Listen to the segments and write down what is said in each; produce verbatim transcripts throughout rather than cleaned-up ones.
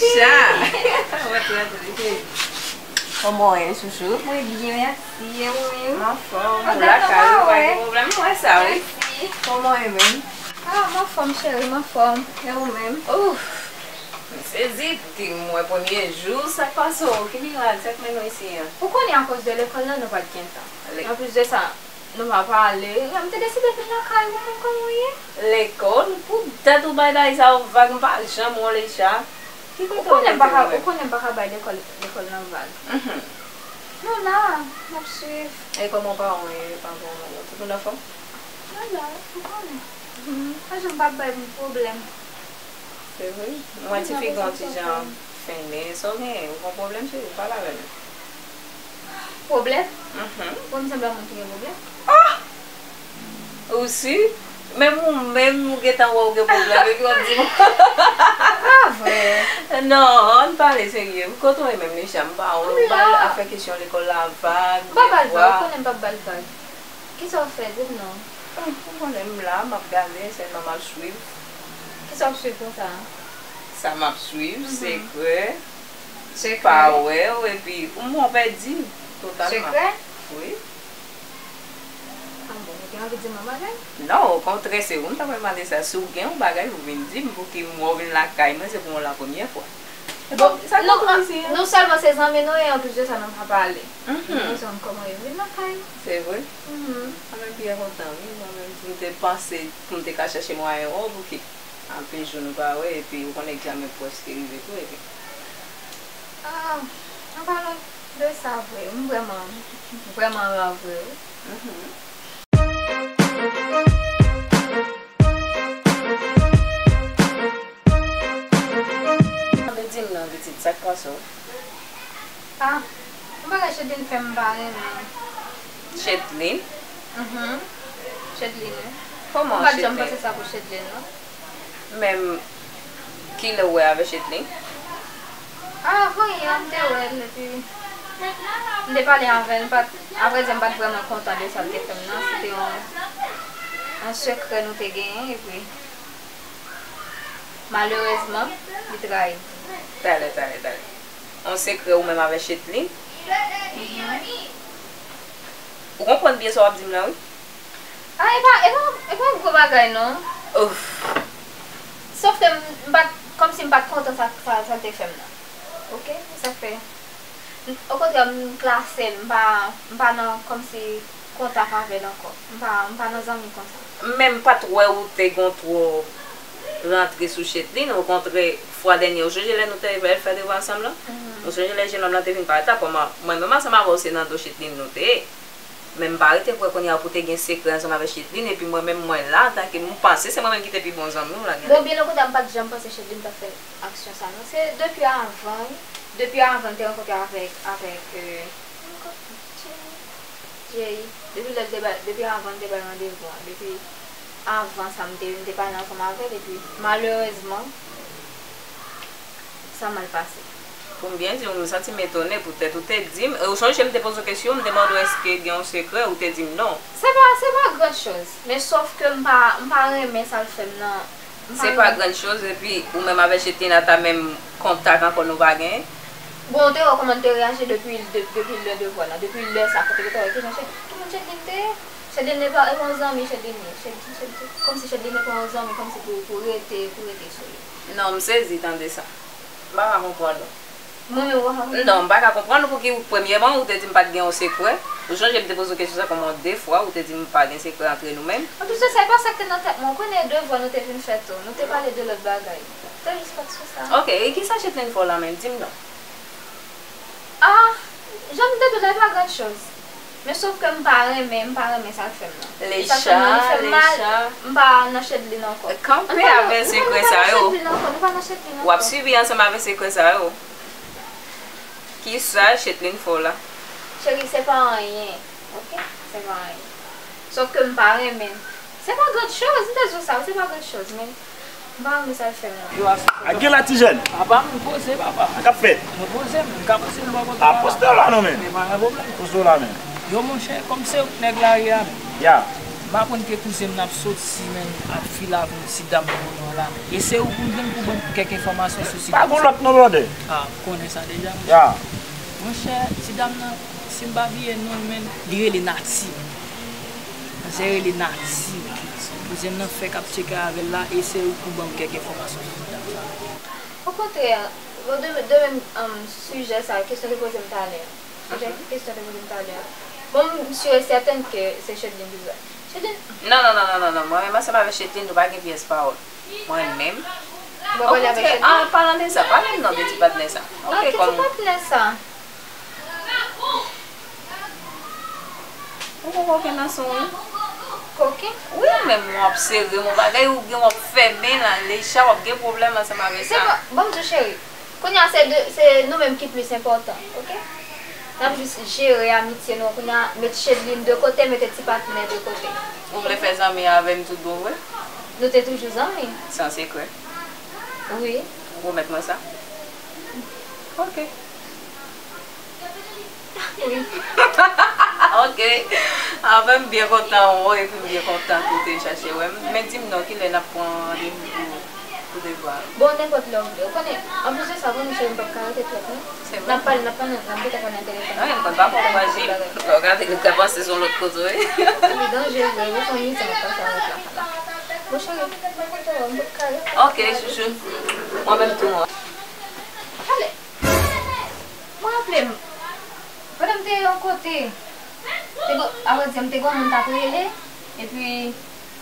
Cha! Antre, antre, cheri. Kòman w ye, chouchou? Mwen byen, mèsi. E ou menm? M anfòm. Ou lakay ou, pa gen pwoblèm, m wè sa, wi. Mèsi. Kòman w ye menm? Ah, m anfòm, cheri, m anfòm. E ou menm? Ouf! M sezi, di m wè premye jou, sa k pase w? Ki mirak, sa k mennen w isi a? Ou konnen akoz de lekòl la, nou pa t gen tan. Anplis de sa, nou pa pale. M te deside vin lakay ou, mwen, kòman w ye? Lekòl? Pou dat ou bay bagay sa yo vag, m pa janm wè w, Lecha. Ki kote w rete ou menm? Ou konnen m pa ka bay lekòl, lekòl nan vag. Mhm. Nou la, n ap swiv. E kòman paran w ye? Paran w, tout moun anfòm? Nou la, ou konnen. Mhm. Pa janm p ap bay moun pwoblèm. Se vre? M wè ti fi gen yon ti jan fennen. Sa w genyen? Ou gen pwoblèm, cheri? Pale avè m. Pwoblèm? Mhm. Bon, m sanble yon moun ki gen pwoblèm? Ah! Ou si? Menm ou menm, ou gentan wè ou gen pwoblèm, epi w ap di m. Pa vre. Non, ann pale serye. Kote w ye menm, Lecha? M pa wè w. M la. Ou ba l afè kesyon lekòl la vag, ou pa ba l vag, ou konnen m p ap ba l vag. Kisa w fè? Di m non. Ou konnen m la, m ap gade, sèlman m ap swiv. Kisa w ap swiv konsa? Sa m ap swiv, mhm, sekrè. Sekrè. Pa wè w, epi m wè w pèdi totalman. Sekrè? Wi. Ah bon, ou te anvi di m yon bagay? Non, okontrè, se ou m ta pral mande sa. Si w gen yon bagay, ou vin di m, pouki m wè w vin lakay mwen, se pou yon la premyè fwa. Bon, sa k ap isi a? Non sèlman se zanmi nou ye, anplis de sa, nou pa pale. Mhm. Nou zanmi kòman yo vin lakay. Se vre? Mhm. Mwen menm byen kontan, wi. Mwen menm, m te panse pou m te ka chèche mwayen wè w, pouki anpil jou nou pa wè, epi ou konnen egzamen prèske rive tou, epi. Ah, an palan de sa vre, m vrèman, vrèman rav vre, wi. Mhm. Di m non, pitit, sa k pase w? Ah, yon bagay Chedlin fè m pa renmen. Chedlin? Mhm. Chedlin, wi. Kòman Chedlin? M pa t janm panse sa pou Chedlin, non. Menm kilè w wè avè Chedlin? Ah, avan yè, m te wè l, epi m te pale avè l, m pa t, avrèdi, m pa t vrèman kontan de sa l te fè m nan. Se te yon, yon sekrè nou te genyen, epi malerezman, li trayi m. Talè, talè, talè. Yon sekrè ou menm avè Chedlin? Mhm. Ou konprann byen sa w ap di m nan, wi? Ah, e pa, e pa, e pa yon gwo bagay, non. Ouf. Sòf ke m, m pa t, kòmsi m pa t kontan sa, sa, sa l te fè m nan. Oke? Se sa k fè. Okontrè, m klase l, m pa, m pa nan kòmsi kontak avè l ankò. M pa, m pa nan zanmi konsa. Men m pa t wè ou te gon twò rantre sou Chedlin, okontrè, fwa dènye, ou sonje lè nou te fè, fè devwa ansanm lan? Mhm. Ou sonje lè jennonm lan te vin parèt la, kòman mwen menm ansanm avè w se nan do Chedlin nou te ye. Men m pa rete kwè kounye a pou te gen sekrè ansanm avè Chedlin, epi mwen menm mwen la antanke m panse se mwen menm ki te pi bon zanmi w la genlè. Bon, byen okontrè, m pa t janm panse Chedlin t ap fè aksyon sa non. Se depi avan, wi. Depi avan l te rankontre avèk, avèk, euh, Jay. Depi lè l te bay, depi avan l te bay randevou an, depi avan sa m te, m te pale ansanm avè l, epi malerezman, sa mal pase. Pou m byen di w, m santi m etone poutèt ou te di m, e ou sonje m te poze w kesyon, m te mande w èske gen yon sekrè, ou te di m non. Se pa, se pa gran choz, men sòf ke m pa, m pa renmen sa l fè m nan. Se pa gran choz, epi ou menm avè Chedlin ata menm kontak ankò nou pa genyen. Bon, ou te wè kòman l te reyaji depi, de, depi lè devwa lan, depi lè sa, kote ke te wè ki jan Chedlin, ki moun Chedlin te ye. Chedlin e pa, e pa yon zanmi Chedlin ye. Chedlin, Chedlin, kòmsi Chedlin e pa yon zanmi, kòmsi pou, pou rete, pou rete sou li. Non, m sezi tande sa. M pa ka konprann ou. Mwen menm, ou pa ka konprann? Non, m pa ka konprann ou pouki, premyèman, ou te di m pa t gen yon sekrè. Ou sonje m te poze w kesyon sa kòman de fwa, ou te di m pa gen sekrè antre nou menm. Anplis de sa, e pa sa k te nan tèt mwen. Ou konnen devwa nou te vin fè tou. Nou te pale de lòt bagay. Te jis pa t sou sa. Ok, e kisa Chedlin fè w la menm? Di m non. Ah, jan m te di w la, e pa gran choz. Men sòf ke m pa renmen, m pa renmen sa l fè m nan. E sa k fè m nan, li fè m mal, m pa nan Chedlin ankò. Kanpe avè sekrè sa yo. Nou pa nan Chedlin ankò, nou pa nan Chedlin ankò. W ap sibi ansanm avè sekrè sa yo. Kisa Chedlin fè w la? Cheri, se pa anyen, oke? Se pa anyen. Sòf ke m pa renmen. Se pa gran choz, m te di w sa, se pa gran choz, men m pa renmen sa l fè m nan. A gen la ti jèn? Papa, m poze, papa. Sa k ap fèt? Mwen poze m, m ka poze m bò kote a. A, poste w la non, men. Men pa gen pwoblèm. Poste w la, men. Yo, monchè, kòm se ou k nèg lari a, men. Ya. M aprann ke kouzen m nan ap soti menm ak fi la pou ti dam nan la. E se ou pou m jwenn pou ban m kèk enfòmasyon sou ti dam sa. Pa gon lòt non, brother. Ah, m konnen sa deja. Ya. Monchè, ti dam nan, si m pa bliye non l, men li rele Nati. Manzè rele Nati. Kouzen m nan fèk ap tcheke avè l la, e se ou pou ban m kèk enfòmasyon sou ti dam sa. Okontrè, bon, de, de menm, um, sijè sa, kesyon te poze m talè. Sijè kesyon te poze m talè. Bon, m si e sèten ke se Chedlin ki di sa. Chedlin. Non, non, non, non, non, non. Mwen menm ansanm avèk Chedlin, nou pa gen pyès pawòl. Mwen menm. Mwen pale avèk Chedlin. An palan de sa, pale m non de ti patnè sa. Ok, ki ti patnè sa? Ou gon koken nan son wi. Koken? Wi, menm w ap sere m yon bagay, ou gen w ap fèmen la, Leisha, w ap gen pwoblèm ansanm avèk sa. Se pa, bon, m di w cheri, kounye a se de, se nou menm ki plis enpòtan, ok? N ap jis jere amitye nou, kounye a met Chedlin de kote, mete ti patnè de kote. Ou vle fè zanmi avè m tout bon vre? Nou te toujou zanmi. San sekrè? Wi. Ou pwomèt mwen sa? Ok. Wi. Ok. Anfen, m byen kontan wè w epi m byen kontan ke w te chache wè m. Men di m non, kilè n ap pran randevou pou, pou devwa a? Bon, nenpòt lè w vle. Ou konnen, anplis de sa, konnen cheri m p ap ka rete twòp non. Se vre. N ap pale, n ap pale, n ap gentan pale nan telefòn. Wi, m konn pa fè w kwaze. Lè w gade, li ka panse se yon lòt kote wi. Li danje vre, wi, se yon mizè m ap pase avèk la. Bon, cheri, mwen kontan wè w, m p ap ka rete. Ok, chouchou. Mwen menm tou. Ale. Mwen raple m, pandan m te yon kote, te gon, avrèdi, m te gon moun t ap rele, epi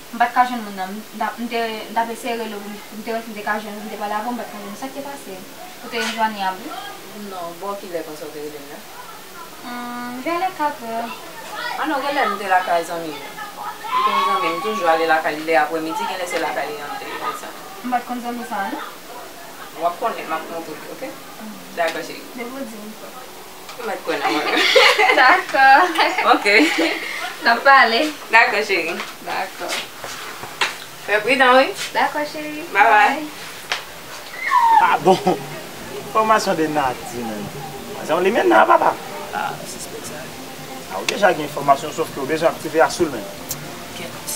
m pa t ka jwenn moun nan. M t ap, m te, m t ap eseye rele w pou m, pou m te wè si m te ka jwenn ou, pou m te pale avè w, m pa t ka jwenn ou. Sa k te pase? Ou te enjwanyab wi. Non, bò kilè konsa w te rele m la? Hmm, vè lè kat è. Ah non, rele m, m te lakay zanmi m. M te yon zanmi m, m toujou ale lakay li lè aprèmidi, genlè se lakay li an m te rele sa. M pa t konn zanmi sa a non. W ap konnen, m ap montre w, ok? Dakò, cheri. Depi w di m sa. Ou mèt kwè nan mwen. Dakò. Ok. N ap pale. Dakò, cheri. Dakò. Fè pridan, wi. Dakò, cheri. Bye bye. Ah bon. Enfòmasyon de Nati, menm. Se yon limyè nan papa. Ah, sispèk sa. Ah, ou deja gen enfòmasyon, sòf ke ou bezwen aktive a sou l menm. Kèt.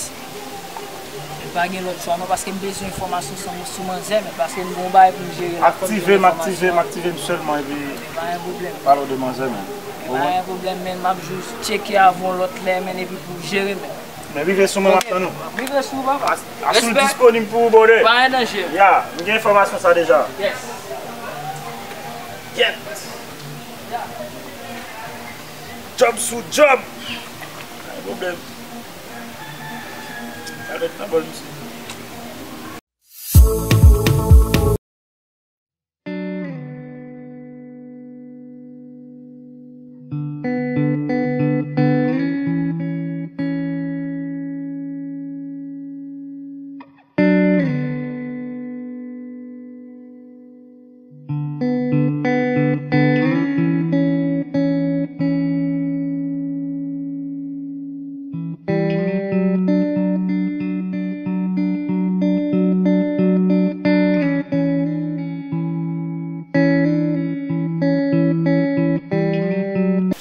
Men pa gen lòt chwa non, paske m bezwen enfòmasyon sou, sou manzè, men paske m gen yon bagay pou m jere la, fò m jwenn enfòmasyon. Aktive m, aktive m, aktive m sèlman, epi pale w de manzè, men. Men pa gen pwoblèm, men m ap jis tcheke avè w lòt lè, men epi pou jere, men. Men rive sou mwen, m ap tann ou. M ap rive sou ou, papa. Asou l disponib pou ou, brother. Pa gen danje. Ya, m gen enfòmasyon sa deja. Yes. Kèt. Djòb sou djòb. Pa gen pwoblèm. Sa dwèt nan bòl misye.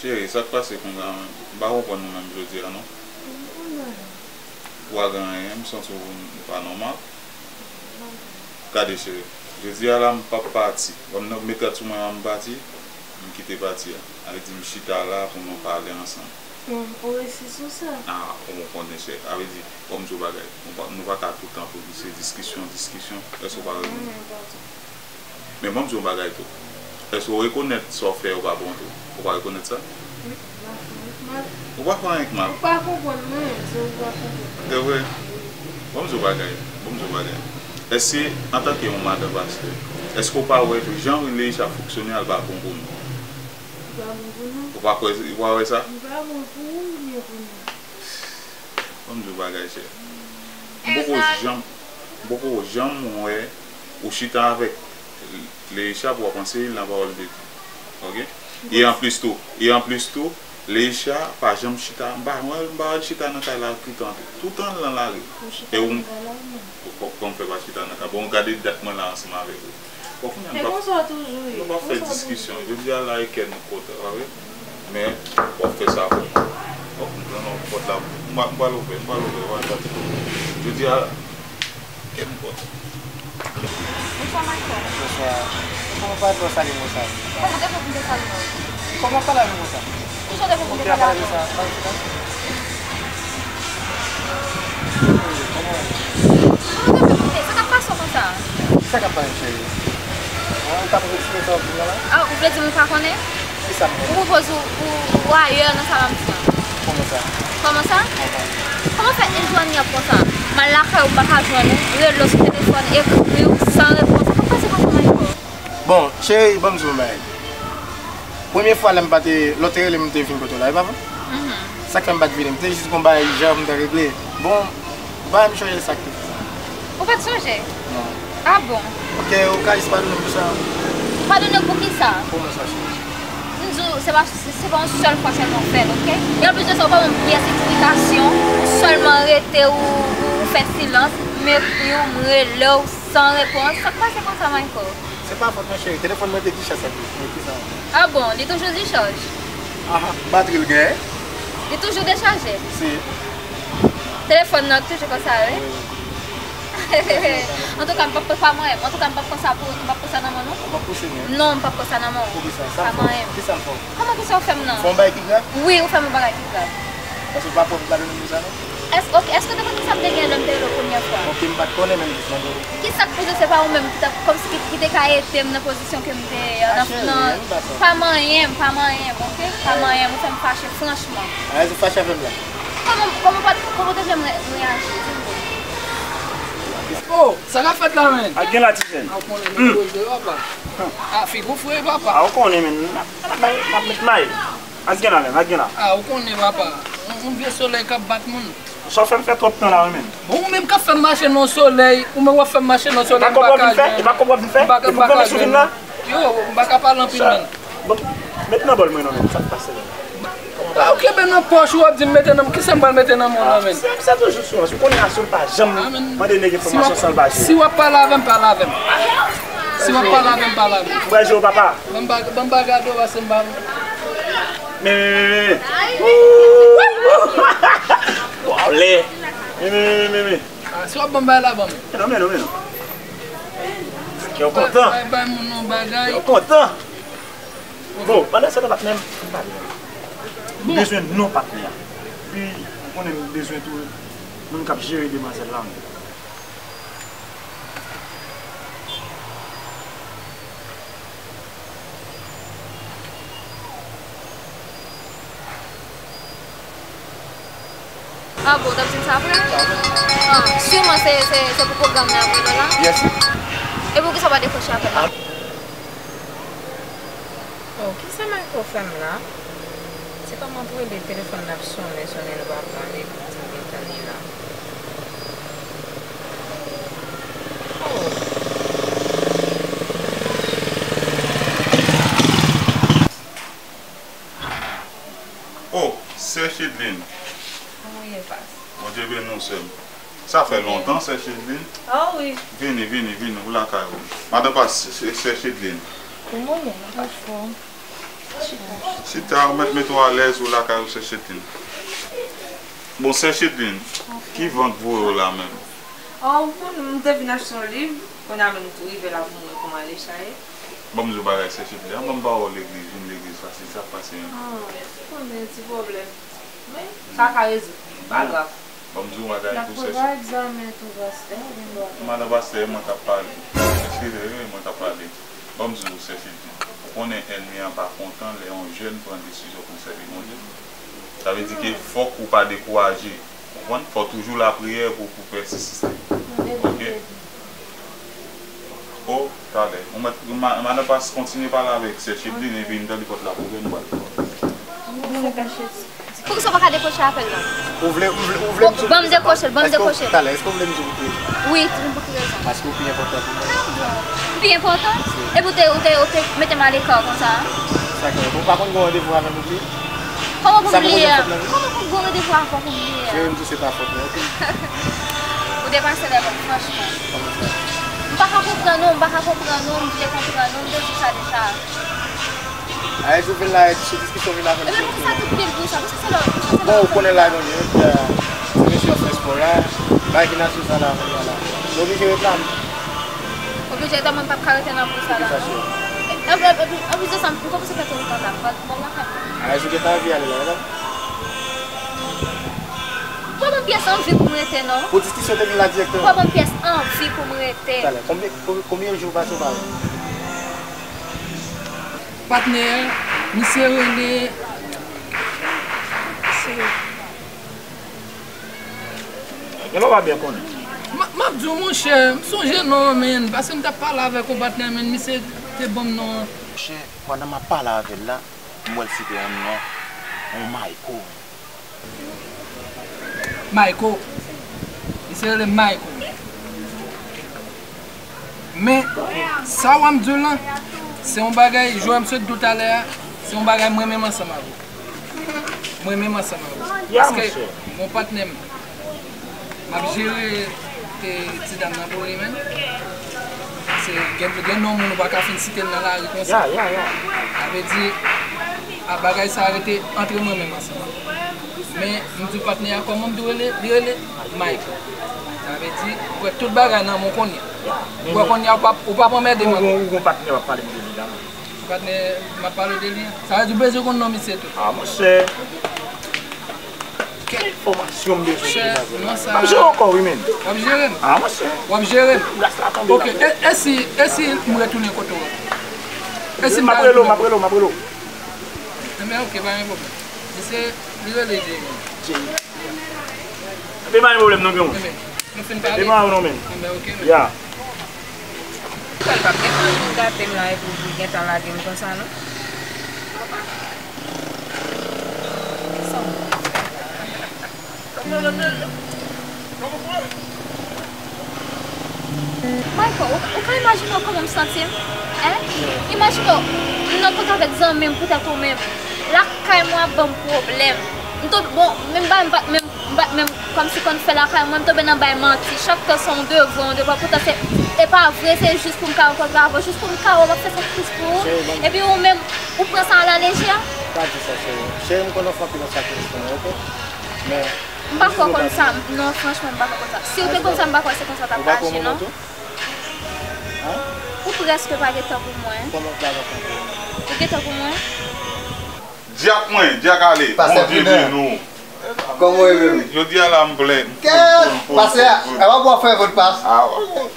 Cheri, sa k pase konsa menm? M pa konprann nou menm jodi a non. Ou pa gen anyen, m santi w pa nòmal. Gade cheri, jodi a la m p ap pati. Wè m nan, met rad sou mwen an, m pati, m kite pati a. Sa vle di m chita la pou nou pale ansanm. Bon, ou resi sou sa? Ah, ou konnen cheri. Sa vle di, bon, m di w bagay. Nou pa, nou pa ka tout tan pou se diskisyon, diskisyon. Èske w pa rekonèt? Men ban m di w yon bagay tou. Èske w rekonèt sa w fè yo pa bon tou? Ou pa rekonèt sa? Wi, m pa fè anyen k mal. Ou pa fè anyen k mal. Ou pa konprann mwen, se ou pa konprann. Se vre? Ban m di w bagay. Ban m di w bagay. Èske, antanke yon madan pastè, èske w pa wè jan Leisha fonksyone a, l pa bon pou nou? Li pa bon pou nou. Ou pa kwè, ou pa wè sa? Li pa bon pou ou, oubyen pou nou? Ban m di w bagay, chè. M poko janm, m poko janm wè ou chita avèk Leisha pou w ap anseye l nan pawòl de Dye. Ok? E anplis tou, e anplis tou, Leisha pa janm chita, m pa, mwen, m pa wè l chita nan kay la toutan tou. Toutan l nan lari. E ou, kò-, kòman fè pa chita nan kay? Bon, gade dat mwen la ansanm avèk ou. Bon, kounye a nou p ap, nou p ap fè diskisyon. Jodi a la e kè nou kontan, pa vre? Men, w ap fè sa pou mwen. W ap konprann, w Pòt la, m pa, m pral ouvè, m pral ouvè, m pral ouvè. Jodi a, kè m kontan. Bonswa, Michael. Bonswa. Kòman pa tro salye m konsa? Kòman te fè pou m te salye w? Kòman pale avè m konsa? Kijan te fè pou m te pale avè w? Kòman? Kòman te fè pou m te? Sa k ap pase w konsa? Sa k ap pase, cheri? Ou pa konn eksplike sa w ap di m nan la? Ah, ou vle di m ou pa konnen? Kisa m konnen? Ou poze ou, ou, ou ayè nan sa m ap di a. Kòman sa? Kòman sa? Kòman? Kòman fè enjwanyab konsa? M al lakay ou, m pa ka jwenn ou, rele w sou telefòn, ekri w, san repons. Sa k ap pase konsa, Michael? Bon, cheri, ban m di w yon bagay. Premye fwa lè m pa te, lè w te rele m, m te vin kote w la, wi, papa? Mhm. Sa k fè m pa t vini, m te jis gon bagay ijan pou m ta regle. Bon, bagay m chanje sa k te fè sa. Ou pa t sonje? Non. Ah bon? Ok, ou ka jis padone m pou sa? Padone w pou kisa? Pou mwen sa, cheri. M di w, se pa, se, se pa yon sèl fwa sèlman w fè l, ok? E anplis de sa, ou pa ban m pyès eksplikasyon, ou sèlman rete, ou, ou fè silans, m ekri w, m rele w san repons. Sa k pase konsa, Michael? Se pa fòt mwen, cheri. Telefòn mwen te kicha sa tou. Mwen ki sa? Ah bon, li toujou dichaj? Aha, batri l genyen. Li toujou dechaje? Si. Telefòn nan toujou konsa, wi? Wi, wi. Antouka, m p ap, pa manyen m. Antouka, m p ap pran sa pou, m p ap pran sa nan men w, non. Ou p ap pouse mwen? Non, m p ap pran sa nan men w. Poukisa? Sa m fè w? Kisa m fè w? Kòman kisa w fè m nan? Fè yon bagay ki grav? Wi, ou fè m yon bagay ki grav. Paske w pa pwòp padone m pou sa, non? Èske, ok, èske w te konnen sa m te gen lè m te rele w premyè fwa? Ok, m pa t konnen, men m jis mande w. Kisa k pouse se pa ou menm ki t ap, kòmsi ki, ki te ka ede m nan pozisyon ke m te ye a, nan, nan, pa manyen m, pa manyen m, ok? Pa manyen m, ou fè m fache, franchman. A, ou fache avè m la? Kòman, kòman pa, kòman w te vle m re-, reyaji? Di m non. Oh, sa k ap fèt la, menn? Ak gen la, ti jèn. A, ou konnen nou poze, papa. A, figi w fre, papa. A, ou konnen, menn. N ap, n ap, n ap met may. Ak gen la, menn, ak gen la. A, ou konnen, papa. Yon, yon vye solèy k ap bat moun. Sa w fè m fè twòp tan la, wi, menn. Bon, ou menm k ap fè m mache nan solèy, ou menm w ap fè m mache nan solèy, m pa ka jwenn. E pa kòb w ap vin fè? E pa kòb w ap vin fè? M pa ka, m pa ka jwenn. Yo, m pa ka pale anpil, menn. Bon, met nan bòl mwen non, menn. Sa k pase la? A, ou kenbe nan pòch ou, w ap di m mete nan, kisa m pral mete nan men w la, menn? Se, se toujou sou, ou konnen Asou pa janm mande nèg enfòmasyon san l pa jwe. Si w ap pale avè m, pale avè m. Si w ap pale avè m, pale avè m. Ou pral jwe w papa? Ban m ba-, ban m ba gade w, pase m ba. Men, men, men, men, men. Waw, lè. Men, men, men, men, men, men. A, si w ap ban m bay la, ban m. Men non, men non, men non. Kè w kontan. Bay, bay, bay moun nan bagay. Kè w kontan. Bon, pandan se tan, patnè m, m pale. M bezwen non patnè a. Epi, ou konnen m bezwen tou moun k ap jere demwazèl la, menm. Ah bon, w t ap di m sa apre? Ah, siman se, se, se pou pwogram nan apre lè la? Yes. E poukisa w pa dekwoche apèl la? Oh, kisa Michael fè m la? Se kòman pou rele telefòn nan ap sonnen, sonnen, nou pa pran li, pou di m li tann li la. Oh. Oh, sè Chedlin. Kòman w ye, pas? Bondye beni w, sè m. Sa fè lontan, sè Chedlin. Ah wi. Vini, vini, vini, ou lakay ou. Madan Pas, sè, sè Chedlin. Kòman w ye? Mwen anfòm. Chita, ou mèt mete w alèz, ou lakay ou, sè Chedlin. Bon, sè Chedlin, ki van k voye w la menm? Oh, ou konnen, m te vin achte yon liv, kounye a menm m tou rive la pou m wè kòman liv sa ye. Ban m di w bagay, sè Chedlin, ban m ba w legliz, vin legliz fasil, sa k pase menm? Ah, ou konnen, ti pwoblèm. Men, sa ka rezoud, pa grav. Ban m di w bagay tou, sè Chedlin. N ap prepare egzamen tou, pastè, gen dwa. Madan pastè, mwen k ap pale. Eskize, wi, mwen k ap pale. Ban m di w, sè Chedlin, ou konnen ènmi an pa kontan lè yon jèn pran desizyon pou l sèvi Bondye. Sa vle di ke fòk ou pa dekouraje. Konprann? Fò toujou lapriyè pou, pou pèsiste. Ok? O, talè. Ou mèt, ma-, madan Pas kontinye pale avèk sè Chedlin epi m tande pòt la ap ouvè, nou pral. Poukisa w pa ka dekwoche apèl la? Ou vle, ou vle, ou vle m di w... Ban m dekwoche l, ban m dekwoche l. Talè, èske w vle m di w pou ki rezon? Wi, di m pou ki rezon. Paske w pi enpòtan pou mwen. Pi enpòtan? Epi w te, w te, w te mete m aleka konsa, a? Sa k fè? Ou pa konn gen yon randevou avè m, ou bliye? Kòman pou m bliye a? Kòman pou m gen yon randevou avè w pou m bliye a? Cheri, m di w se pa fòt mwen, ok? Ou depase lè, franchman. Kòman sa? M pa ka konprann ou, m pa ka konprann ou, m vle konprann ou, m te di w sa deja. Ayè, jou vin la, sou diskisyon vin avè m. Ebyen, poukisa tout pye l pou sa? Poukisa se lè, poukisa se lè? Bon, ou konnen la, donk, se mesye yo fè espò la, bagay ki nan sou sa la, kounye a la. Nou oblije reklame. Oblije reklame, m p ap ka rete nan pou sa la, non. Anplis de sa, m konn se fè tout tan la, m pral lakay mwen. Ayè, jou gentan anvi ale la, non? Pa ban m pyès anvi pou m rete, non. Pou diskisyon te vin la direktèman. Pa ban m pyès anvi pou m rete. Talè, konbyen, konbyen jou pase w pa wè? Patnè, misye rele, misye rele. Gen lè w pa byen konnen. M, m ap di w, monchè, m sonje non an, menn, paske m t ap pale avèk yon patnè, menn, misye te ban m non an. Monchè, pandan m ap pale avè l la, m wè l site yon non, yon Mayko. Mayko. Misye rele Mayko. Men, sa w ap di w lan, se yon bagay, jan m sot di w talè a, se yon bagay mwen menm ansanm avè w. Mwen menm ansanm avè w. Paske, yon patnè m, m ap jere, e, ti dam nan pou li menm. Se, gen, gen non moun ou pa ka fin site l nan lari konsa. Sa vle di, a, bagay sa rete antre mwen menm ansanm avè w. Men, m di patnè a kòman m di w rele, li rele Mike. Sa vle di, ou wè tout bagay nan men w kounye a. Ou wè kounye a, ou p ap, ou p ap anmède m ankò. Ou gon patnè w ap pale m de li la menm. Patnè, m ap pale w de li. Sa vle di, ou bezwen konn non misye tou. A, monchè. Kèl enfòmasyon m bezwen pou sa? M ap jere w ankò, wi, menn. W ap jere m? A, monchè. W ap jere m? Gras la tonbe la. Ok, e, e si, e si m retounen kote w? E si m pa retounen? M ap rele w, m ap rele w, m ap rele w. Enben, ok, pa gen pwoblèm. Misye, li rele Jerry. Jerry. Enben, pa gen pwoblèm non, granmoun. Enben, nou fin pale? Enben, pa gen non, menn. Enben, ok, menn. Ya. Kòl p ap gentan vin gate m la epi w gentan lage m konsa, non. Sa w Michael, ou, ou ka imajine w kòman m santi m? Hein? Imajine w, m nan kont avèk zanmi m poutèt ou menm. Lakay mwen ap ban m pwoblèm. M tonbe, bon, menm bagay m pa t menm, m pa t menm kòmsi konn fè lakay mwen, m tonbe nan bay manti. Chak tan se yon devwa, yon devwa. Poutan se, e pa vre, se jis pou m ka rankontre avè w, jis pou m ka wè w, m ap fè sakrifis pou ou. Epi ou menm, ou pran sa a la lejè? Pa di sa, cheri. Cheri, m konn w fè anpil sakrifis pou mwen, oke? Men, M pa kwè w konn sa, non, franchman, m pa kwè w konn sa. Si w te konn sa, m pa kwè se konsa w t ap aji, non. Ou prèske pa gen tan pou mwen. Ou gen tan pou mwen? Dyak mwen, Dyak Ale, Bondye beni w. Kòman w ye menm? Jodi a la, m plen, m full, full, full, full. Pastè, a pa pou w ap fè vòt pas. A,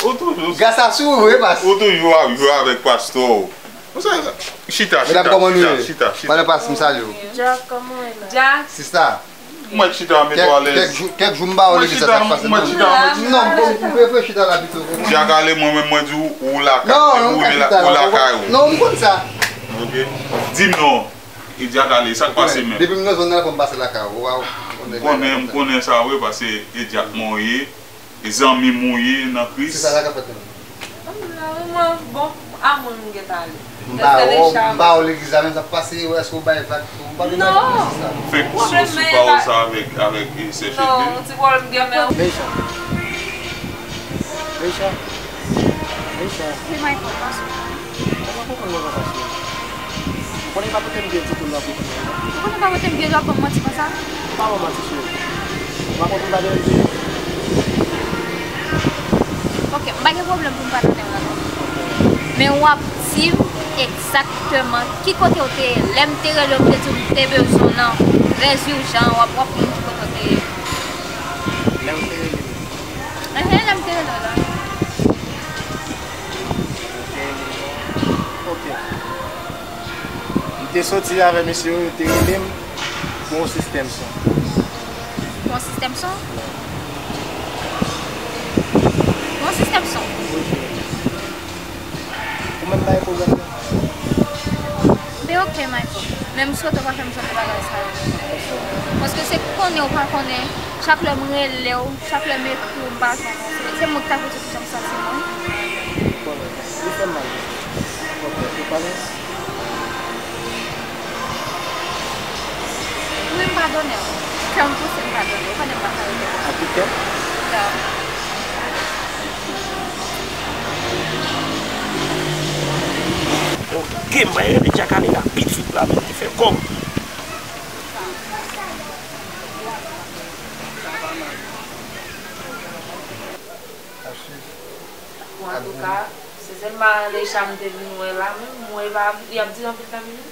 ou toujou. Gras a sou ou, wi, pas. Ou toujou ap jwe avèk pastè w. Chita, chita, chita, chita, chita. Pale pas, m salye w. Dyak, kòman w ye la? Dyak. Sista. Mwen chita, mete w alèz. Kèk, kèk jou, kèk jou m ba w legliz la, sa k pase. Mwen chita, mwen chita. Non, bon, ou prefere chita la pito. Dyak Ale, mwen menm, mwen di w, ou lakay, ou lakay ou. Non, m konn sa. Oke. Di m non. E Dyak Ale, sa k pase menm? Depi m nan zòn nan, fò m pase lakay ou. Ou konnen, m konnen sa vre, paske e Dyak mwen w ye. E zanmi m ou ye nan Kris. Se sa k ap fèt menm. Mwen, bon, a mwen m gentan ale. M ba w, m ba w legliz la menm, sa k pase, èske w bay vag tou? M pa gen vag pou sista. Fèk sou, sou pawòl sa avèk, avèk, e, sè Fedlin. Non, ti pwoblèm gen men. Leisha. Leisha. Leisha. Wi, Michael, pa sou. Mwen pa konprann mwen konsa, cheri. Ou konnen pa pote m byen ditou lè w ap reponn mwen, non? Ou konnen pa pote m byen lè w ap ban m manti konsa? Ou pa ban m manti, cheri. Ou pa konprann bagay m di? Oke, m pa gen pwoblèm pou m pa tande w la, non. Men w ap di m egzakteman ki kote w te ye lè m te rele w, m te di w m te bezwen w nan trè ijan, w ap, w ap di m ki kote w te ye. Lè m te rele w. Enhen, lè m te rele w la. Oke. M te soti avè mesye yo, yo te rele m pou yon sistèm son. Pou yon sistèm son? Pou yon sistèm son. Ou menm pa gen pwoblèm non. Men oke, Michael. Men m swete w pa fè m jan de bagay sa yo. Paske se konnen ou pa konnen, chak lè m rele w, chak lè m ekri w, m pa jwenn ou. Se, se mwen ki ta pou di w kijan m santi mwen. Bon, li fè m mal. Oke, ou pale? Wi, m padone w. Kè m pouse m padone w. Konnen m pa ka rete konsa. Ak tout kè? Ya. Oke, m pral rele Dyak Ale la pitit la, Kòb. Antouka, se sèlman Alesha m te vin wè la menm, m wè y ap di anpil tan vini.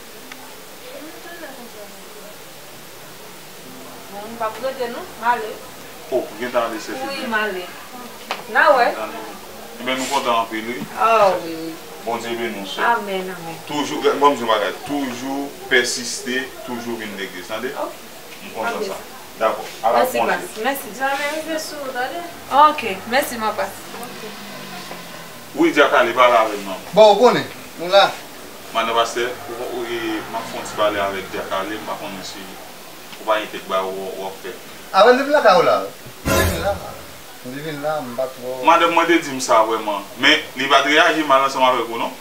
Bon, m p ap rete non, m ale. O, ou gentan ale, sè Fidye? Wi, m ale. N a wè. Ebyen, nou kontan anpil, wi. Ah, wi, wi. Bondye beni w, sè. Amèn, amèn. Toujou, ban m di w yon bagay, toujou pèsiste, toujou vin legliz, tande? Ok. M kontan sa. Dakò. Al ak Bondye. Mèsi, pas. Mèsi. Jamè rive sou ou, tande? Ok. Mèsi, ma pas. Ok. Wi, Dyak Ale, pale avè m non. Bon, ou konnen, nou la. Madan pastè, ou, ou, e, m ap fè yon ti pale avèk Dyak Ale, m pa konnen si ou pa gen kèk bagay w, w ap fè. Avè l depi lakay ou la. M te vin la. M te vin la, m pa twò. Madanm mwen te di m sa vrèman, men li pa t reyaji mal ansanm avèk ou non.